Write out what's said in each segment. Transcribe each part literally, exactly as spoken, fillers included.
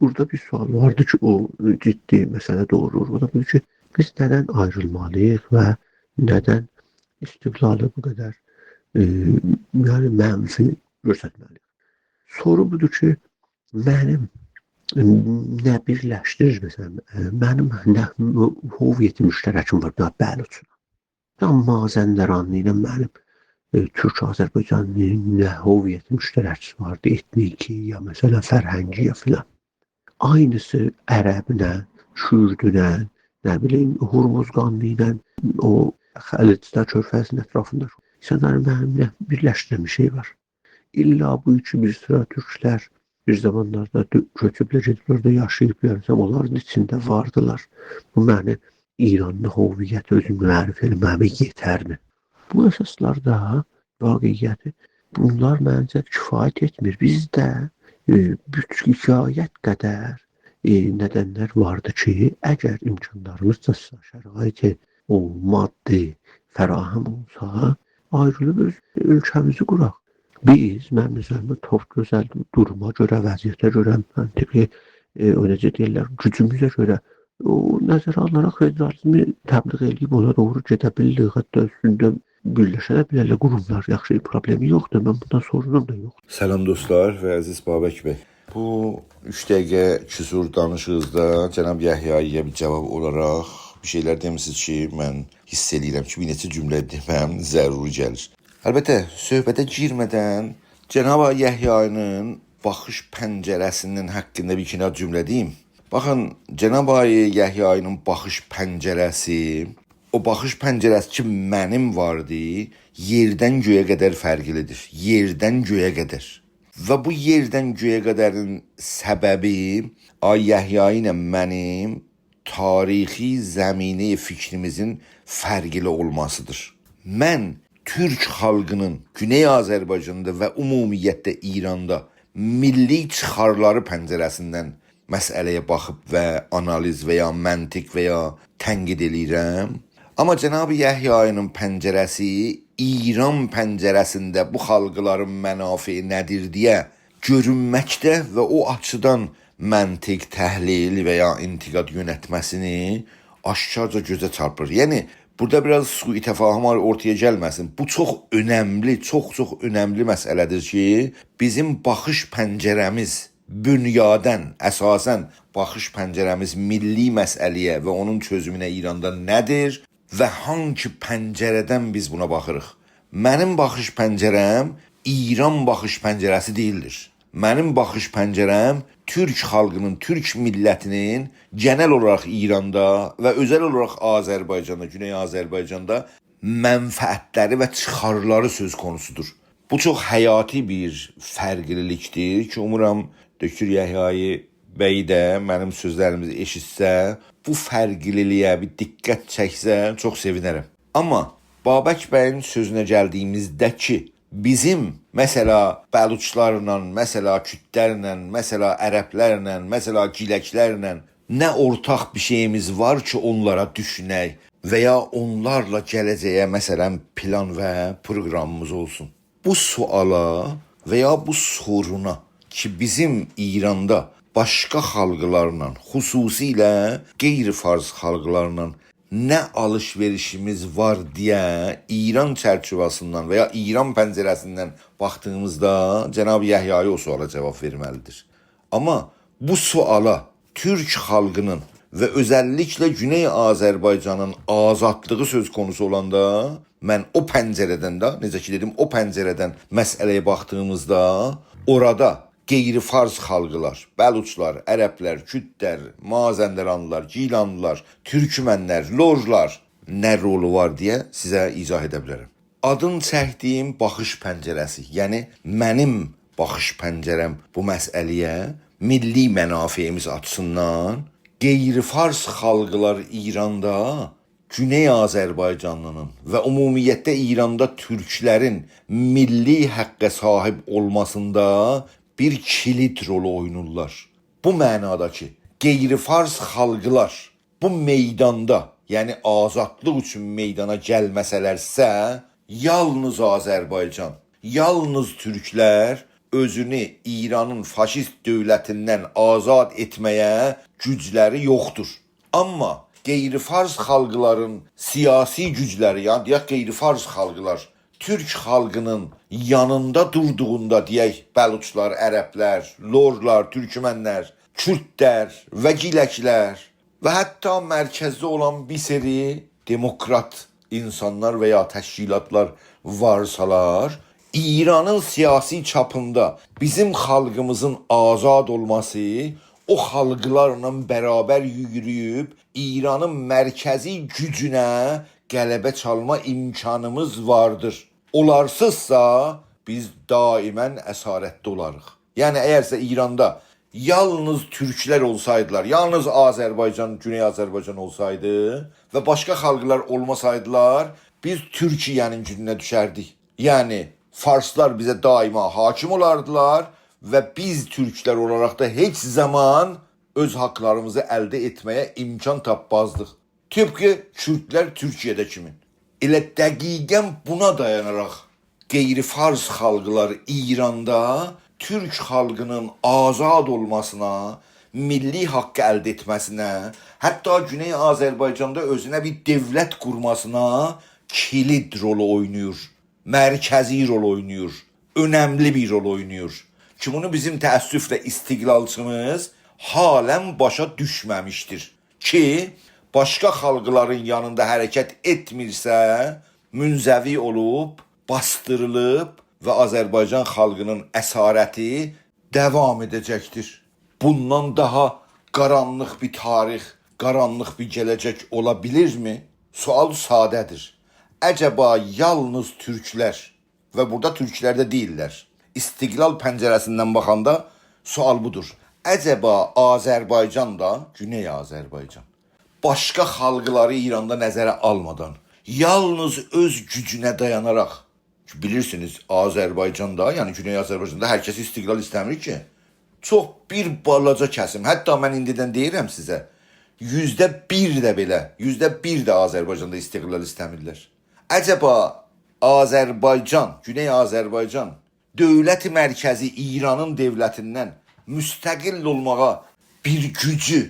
بورادا بیر سؤال واردی کی، او جدی مسئله دوغورور. او دا بودور کی، بیز ندن آیریلمالی‌ییق و ندن استقلالی بو قدر، ائ، یعنی، منفی گؤسترمه‌لی‌ییک؟ سورو بودور کی، منیم، ائ، نه بیرلشدیریر، مثلا، ائ، منیم نه هویت مشترکیم وار، مثلا، بلوچلا. یا مازندرانلی ایله منیم، ائ، تورک آذربایجانلی‌نین نه هویت مشترکی واردی، اتنیکی، یا، مثلا، فرهنگی، یا فلان. عینیسی عربله، کوردله، نه بیلیم، هرمزگانلی ایله، او خلیجده، کؤرفزین اطرافیندا اینسانلارین منیم نه بیرلشدیرن بیر شئی وار. الّا بو کی، بیر سیرا تورکلر بیر زامانلاردا دؤ-، کؤچوبلر، گئدیب اورادا یاشاییبلار، مثلا، اونلارین ایچینده واردیلار. بو منی ایرانلی هویته اؤزومو معرفی ائله‌مه‌ییمه یئترمی؟ بو اساسلاردا واقعیتی، بونلار منجه کفایت ائتمیر. بیز ده، ائ، بوتکافه‌یت قدر، ائ، ندنلر واردی کی، اگر امکانلاریمیز دا، شرایط، او مادی فراهم اولسا، آیریلیب اؤز اؤلکه‌میزی قوراق. بیز، منیم نظریمده، چوخ گؤزل دوروما گؤره، وضعیته گؤره، منطقی، ائ، او نئجه دئییرلر، گوجوموزه گؤره، او نظره آلاراق فدرالیزمی تبلیغ ائله‌ییب اونا دوغرو گئده بیلیریک. حتی اوستونده بیرلشه ده بیلرلر قوروملار، یاخشی، پروبلئمی یوخدور. من بوندان سورونوم دا یوخ. سلام دوستلار و عزیز بابک بی. بو اوچ دقیقه کسور دانیشیغینیزدا جناب یحیایی‌یه بیر جواب اولاراق بیر شئیلر دئمیسینیز کی، من حیس ائله‌ییرم کی، بیر نئچه جمله دئمه‌م ضروری گلیر. البته، صحبته گیرمه‌دن جناب آقای یحیایی‌نین باخیش پنجره‌سی‌نین حاقیندا بیر ایکی دنه جمله دئییم. باخین، جناب آقای یحیایی‌نین باخیش پنجره‌سی، او باخیش پنجره‌سی کی، منیم واردی، یئردن گؤیه قدر فرقلی‌دیر. یئردن گؤیه قدر. و بو یئردن گؤیه قدرین سببی آقای یحیایی ایله منیم تاریخی زمینه‌ی فیکریمیزین فرقلی اولماسی‌دیر. من تورک خالقی‌نین گونئی آذربایجاندا و عمومیتله ایراندا میللی چیخارلاری پنجره‌سیندن مسئله‌یه باخیب و آنالیز و یا منطق و یا تنقید ائله‌ییرم. آمما جناب یحیایی‌نین پنجره‌سی ایران پنجره‌سینده بو خالقلارین منافعی نه‌دیر دئیه گؤرونمکده و او آچیدان منطق، تحلیل و یا انتقاد یؤنتمه‌سینی آشکارجا گؤزه چارپیر. یعنی، بورادا بیر آز سوءتفاهم اورتایا گلمه‌سین. بو چوخ اؤنملی، چوخ-چوخ اؤنملی مسئله‌دیر کی، بیزیم باخیش پنجره‌میز بنیاداً، اساساً باخیش پنجره‌میز میللی مسئله‌یه و اونون چؤزومونه ایراندا نه‌دیر و هانگی پنجره‌دن بیز بونا باخیریق؟ منیم باخیش پنجره‌م ایران باخیش پنجره‌سی دئییلدیر. منیم باخیش پنجره‌م تورک خالقی‌نین، تورک میللتی‌نین گئنل اولاراق ایراندا و اؤزل اولاراق آذربایجاندا، گونئی آذربایجاندا منفعتلری و چیخارلاری سؤز قونوسودور. بو چوخ حیاتی بیر فرقلیلیکدیر کی، اومورام دکتر یحیایی بی ده منیم سؤزلریمیزی ائشیتسه، بو فرقلیلییه بیر دقت چکسه، چوخ سئوینرم. آمما بابک بیین سؤزونه گلدیییمیزده کی، بیزیم، مثلا، بلوچلارلا، مثلا، کوردلرله، مثلا، عربلرله، مثلا، گیلکلرله نه اورتاق بیر شئییمیز وار کی، اونلارا دوشونک و یا اونلارلا گله‌جه‌یه، مثلا، پلان و پروقرامیمیز اولسون؟ بو سؤالا و یا بو سورونا کی، بیزیم ایراندا باشقا خالقلارلا، خصوصیله غیر فارس خالقلارلا نه آلیش-وئریشیمیز وار دئیه ایران چرچیوه‌سیندن و یا ایران پنجره‌سیندن باخدیغیمیزدا جناب یحیایی او سؤالا جواب وئرمه‌لیدیر. آمما بو سؤالا تورک خالقی‌نین و اؤزللیکله گونئی آذربایجانین آزادلیغی سؤز قونوسو اولاندا من او پنجره‌دن ده، نئجه کی دئدیم، او پنجره‌دن مسئله‌یه باخدیغیمیزدا اورادا غیر فارس خالقلار، بلوچلار، عربلر، کوردلر، مازندرانلیلار، گیلانلیلار، تورکمنلر، لورلار نه رولو وار دئیه سیزه ایضاح ائده بیلرم. آدین چکدیییم باخیش پنجره‌سی، یعنی منیم باخیش پنجره‌م بو مسئله‌یه میللی منافعیمیز آچیسیندان غیر فارس خالقلار ایراندا گونئی آذربایجانلی‌نین و عمومیتله ایراندا تورکلرین میللی حقه صاحیب اولماسیندا بیر کلید رولو اوینایرلار. بو معنادا کی، غیر فارس خالقلار بو میداندا، یعنی آزادلیق اوچون میدانا گلمه‌سه‌لرسه، یالنیز آذربایجان، یالنیز تورکلر اؤزونو ایرانین فاشیست دؤولتیندن آزاد ائتمه‌یه گوجلری یوخدور. آمما غیرفارس خالقلارین سیاسی گوجلری، یعنی دئیک غیرفارس خالقلار، تورک خالقینین یانیندا دوردوغوندا، دئیک بلوچلار، عربلر، لورلار، تورکمنلر، کوردلر و گیلکلر و حتی مرکزده اولان بیر سری دموکرات اینسانلار و یا تشکیلاتلار وارسالار، ایرانین سیاسی چاپیندا بیزیم خالقیمیزین آزاد اولماسی، او خالقلارلا برابر یورویوب ایرانین مرکزی گوجونه غلبه چالما امکانیمیز واردیر. اونلارسیزسا، بیز دائماً اسارتده اولاریق. یعنی، اگرسه ایراندا یالنیز تورکلر اولسایدیلار، یالنیز آذربایجان، گونئی آذربایجان اولسایدی و باشقا خالقلار اولماسایدیلار، بیز تورکیه‌نین گوجونه دوشردیک. یعنی، فارسلار بیزه دائما حاکم اولاردیلار و بیز تورکلر اولاراق دا هئچ زامان اؤز حاقلاریمیزی الده ائتمه‌یه امکان تاپمازدیق. طبقی کوردلر تورکیه‌ده کیمین. ائله دقیقاً بونا دایاناراق غیرفارس خالقلار ایراندا تورک خالقینین آزاد اولماسینا، میللی حاققی الده ائتمه‌سینه، حتی گونئی آذربایجاندا اؤزونه بیر دؤولت قورماسینا کیلید رولو اویناییر. مرکزی رول اویناییر، اؤنملی بیر رول اویناییر کی، بونو بیزیم تأسفله استقلالچیمیز حالاً باشا دوشمه‌میشدیر کی، باشقا خالقلارین یانیندا حرکت ائتمیرسه، منزوی اولوب، باسدیریلیب و آذربایجان خالقینین اسارتی داوام ائده‌جکدیر. بوندان داها قارانلیق بیر تاریخ، قارانلیق بیر گله‌جک اولا بیلیرمی؟ سؤال ساده‌دیر. عجبا یالنیز تورکلر، و بورادا تورکلر ده دئییللر، استقلال پنجره‌سیندن باخاندا سؤال بودور. عجبا آذربایجان دا، گونئی آذربایجان، باشقا خالقلاری ایراندا نظره آلمادان، یالنیز اؤز گوجونه دایاناراق، بیلیرسینیز، آذربایجاندا، یعنی گونئی آذربایجاندا هر کس استقلال ایسته‌میر کی. چوخ بیر بالاجا کسیم، حتی من ایندیدن دئییرم سیزه، یوزده بیر ده بئله، یوزده بیر ده آذربایجاندا استقلال ایسته‌میرلر. عجبا آذربایجان، گونئی آذربایجان دؤولت مرکزی ایرانین دؤولتیندن مستقل اولماغا بیر گوجو،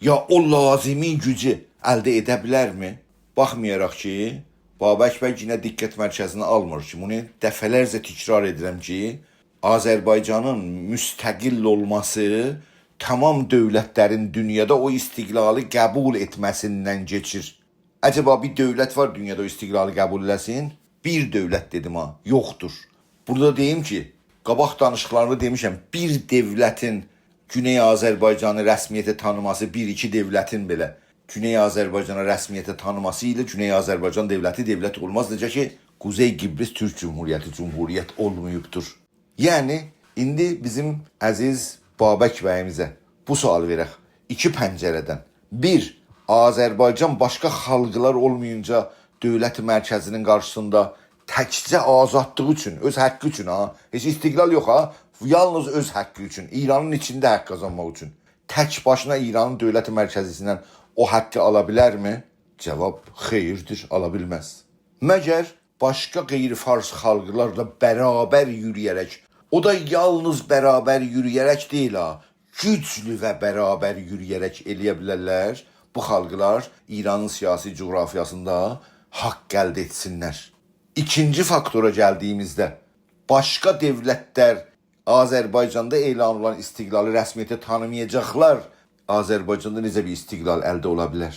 یا او لازیمی گوجو الده ائده بیلرمی؟ باخمایاراق کی، بابک بی یئنه دقت مرکزینه آلمیر کی، بونو دفعه‌لرجه تکرار ائدیرم کی، آذربایجانین مستقل اولماسی تمام دؤولتلرین دونیادا او استقلالی قبول ائتمه‌سیندن کئچیر. عجبا بیر دؤولت وار دونیادا او استقلالی قبول ائله‌سین؟ بیر دؤولت دئدیم ها، یوخدور. بورادا دئییم کی، قاباق دانیشیقلاریندا دئمیشم، بیر دؤولتین گونئی آذربایجانی رسمیته تانیماسی، بیر ایکی دؤولتین بئله گونئی آذربایجانی رسمیته تانیماسی ایله گونئی آذربایجان دؤولتی دؤولت اولماز. نئجه کی، قوزئی قیبریس تورک جمهوریتی جمهوریت اولماییبدیر. یعنی، ایندی بیزیم عزیز بابک بییمیزه بو سؤال وئرک. ایکی پنجره‌دن. بیر، آذربایجان باشقا خالقلار اولمایینجا دؤولت مرکزی‌نین قارشیسیندا تکجه آزادلیغی اوچون، اؤز حاققی اوچون ها، هئچ استقلال یوخ ها، یالنیز اؤز حاققی اوچون، ایرانین ایچینده حاق قازانماق اوچون تک باشینا ایرانین دؤولت مرکزی‌سیندن او حاققی آلا بیلرمی؟ جاواب خئییردیر، آلا بیلمز. مگر باشقا غیرفارس خالقلارلا برابر یورویه‌رک، او دا یالنیز برابر یورویه‌رک دئییل ها، گوجلو و برابر یورویه‌رک ائلیه بیلرلر بو خالقلار ایرانین سیاسی جغرافیاسیندا حاق الده ائتسینلر. ایکینجی فاکتورا گلدیییمیزده، باشقا دؤولتلر آذربایجاندا اعلان اولان استقلالی رسمیته تانیمایاجاقلار. آذربایجاندا نئجه بیر استقلال الده اولا بیلر؟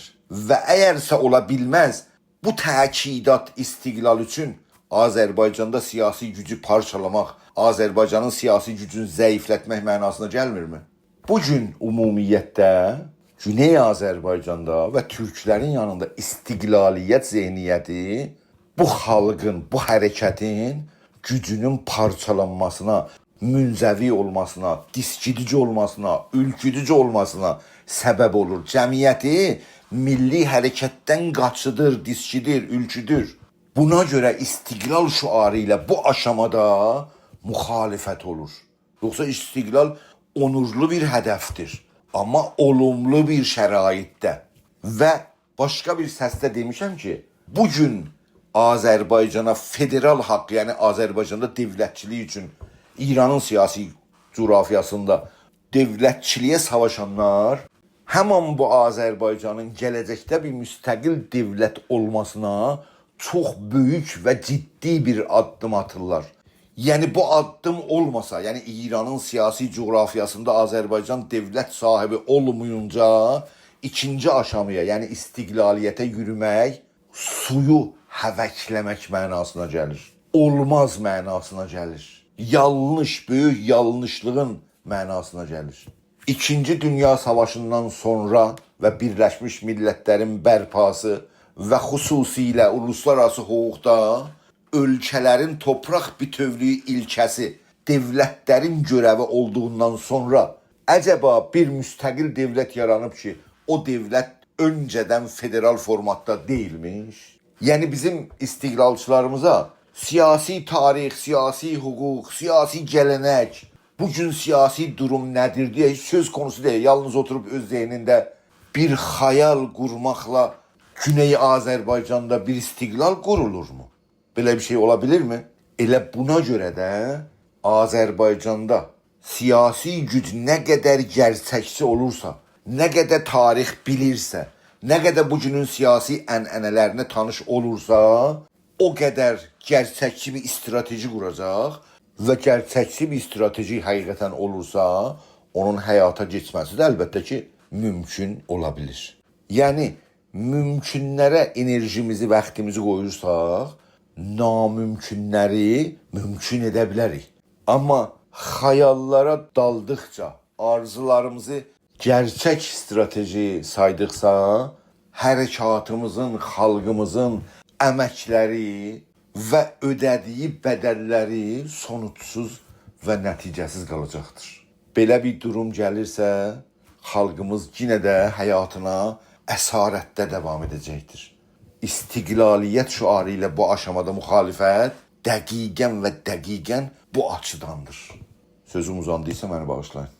و اگرسه اولا بیلمز، بو تأکیدات استقلال اوچون آذربایجاندا سیاسی گوجو پارچالاماق، آذربایجانین سیاسی گوجونو ضعیفلتمک معناسینا گلمیرمی؟ بو گون عمومیتده گونئی آذربایجاندا و تورکلرین یانیندا استقلالیت ذهنیتی بو خالقین، بو حرکتین گوجونون پارچالانماسینا، منزوی اولماسینا، دیسکیدیجی اولماسینا، اولکودوجو اولماسینا سبب اولور. جمعیتی میللی حرکتدن قاچیدیر، دیسکیدیر، اولکودور. بونا گؤره استقلال شعاری ایله بو آشامادا مخالفت اولور. یوخسا استقلال اونورلو بیر هدفدیر، آمما اولوملو بیر شرایطده. و باشقا بیر سسده دئمیشم کی، بو گون آذربایجانا فدرال حاق، یعنی آذربایجاندا دؤولتچیلیک اوچون ایرانین سیاسی جغرافیاسیندا دؤولتچیلیگه ساواشانلار همان بو آذربایجانین گله‌جکده بیر مستقل دؤولت اولماسینا چوخ بؤیوک و جدی بیر آددیم آتیرلار. یعنی بو آددیم اولماسا، یعنی ایرانین سیاسی جغرافیاسیندا آذربایجان دؤولت صاحیبی اولمایینجا ایکینجی آشامایا، یعنی استقلالیته یورومک سویو هوکله‌مک معناسینا گلیر. اولماز معناسینا گلیر. یانلیش، بؤیوک یانلیشلیغین معناسینا گلیر. ایکینجی دونیا ساواشیندان سونرا و بیرلشمیش میللتلرین برپاسی و خصوصیله اولوسلارآراسی حقوقدا اؤلکه‌لرین توپراق بوتؤولویو ایلکه‌سی دؤولتلرین گؤره‌وی اولدوغوندان سونرا عجبا بیر مستقل دؤولت یارانیب کی، او دؤولت اؤنجه‌دن فدرال فورماتدا دئییلمیش؟ یعنی بیزیم استقلالچیلاریمیزا سیاسی تاریخ، سیاسی حقوق، سیاسی گله‌نک، بو گون سیاسی دوروم نه‌دیر دئیه هئچ سؤز قونوسو دئییل. یالنیز اوتوروب اؤز ذهنینده بیر خیال قورماقلا گونئی آذربایجاندا بیر استقلال قورولورمو؟ بئله بیر شئی اولا بیلیرمی؟ ائله بونا گؤره ده آذربایجاندا سیاسی گوج نه قدر گئرچکچی اولورسا، نه قدر تاریخ بیلیرسه، نه قدر بو گونون سیاسی عنعنه‌لرینه تانیش اولورسا، او قدر گئرچکچی بیر استراتژی قوراجاق و گئرچکچی بیر استراتژی حقیقتاً اولورسا، اونون حیاتا کئچمه‌سی ده البته کی، مومکون اولا بیلیر. یعنی، مومکونلره انرژیمیزی، واختیمیزی قویورساق، نامومکونلری مومکون ائده بیلریک. آمما خیاللارا دالدیقجا، آرزولاریمیزی گئرچک استراتژی سایدیقسا، حرکاتیمیزین، خالقیمیزین امکلری و اؤده‌دیگی بدللری سونوجسوز و نتیجه‌سیز قالاجاقدیر. بئله بیر دوروم گلیرسه، خالقیمیز یئنه ده حیاتینا اسارتده داوام ائده‌جکدیر. استقلالیت شعاری ایله بو آشامادا مخالفت دقیقاً و دقیقاً بو آچیداندیر. سؤزوم اوزاندیسا منی باغیشلایین.